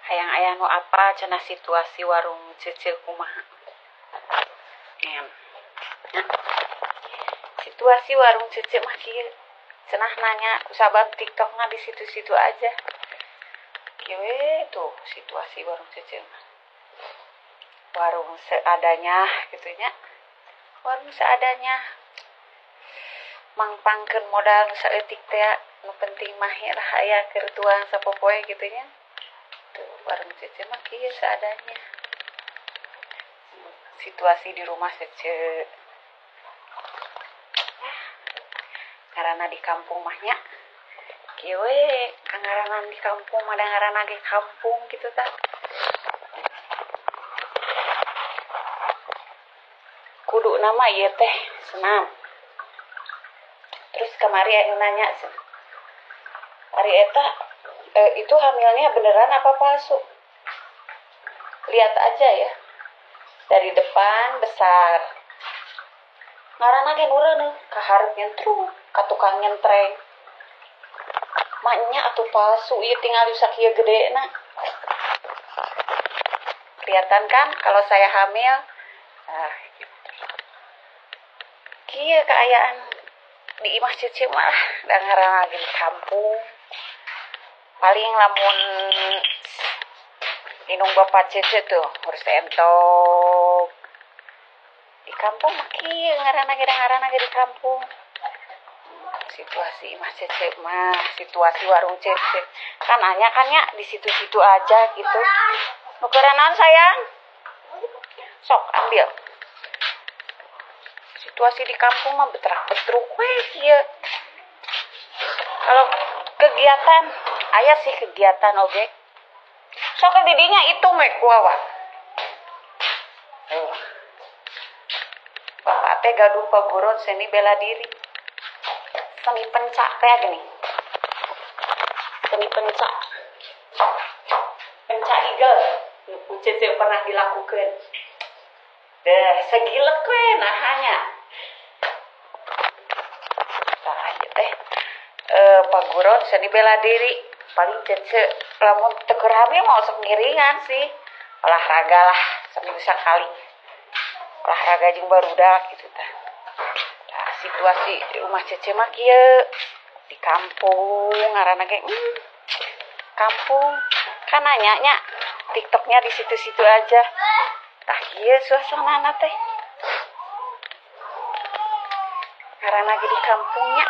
Hayang aya nu apa cenah situasi warung Cece kumaha. Nah, situasi warung Cece mah kieu. Cenah nanya ku sabab TikTokna di situ-situ aja. Kieu we tuh situasi warung Cece mah. Warung seadanya gitu nya. Warung seadanya. Mangpangkeun modal nu saeutik teh, nu penting mah lah aya keur tuang sapopoe gitu nya. Tuh warung Cece mah kieu seadanya. Situasi di rumah Cece. Karena di kampung mah nya kieu we, kangaranan di kampung mah da ngaranna ge kampung gitu tah. Kudu nama ieu teh senam. Terus kamari anu nanya ari eta itu hamilnya beneran apa palsu? Lihat aja ya. Dari depan besar. Ngaranna ge nureun ka hareup nyentrung, ka tukang nyentreng. Maknya atuh palsu ieu tinggal sakieu gedena. Kelihatan kan kalau saya hamil? Ah, gitu. Kieu kaayaan di imah Cece mah da ngaranna ge di kampung. Paling lamun indung bapak Cece tuh ngurus entog. Di kampung mah kieu ngaranna ge ngaranna ge di kampung. Situasi imah Cece mah, situasi warung Cece. Kan nanya kan nya di situ-situ aja gitu. Nu kerenan sayang? Sok ambil. Situasi di kampung mah betrak-betruk we kieu. Kalau kegiatan, aya sih kegiatan oge. Sok didinya itu we ku awa. Tuh. Bapak teh gaduh paguron seni bela diri. Seni pencak teh gini. Seni pencak. Pencak igel. Nu ku Cece pernah dilakukan. Deh, segilek we nahanya. Tah ieu teh paguron seni bela diri. Paling Cece lamun teu keur hamil mah sok ngiringan sih. Olahraga lah seminggu sekali. Olahraga jeung barudak gitu tah. Nah, situasi rumah Cece mah kieu di kampung ngaranna ge kampung. Kan nanya nya TikToknya di situ-situ aja. Tah kieu suasanana teh. Ngaranna ge di kampungnya.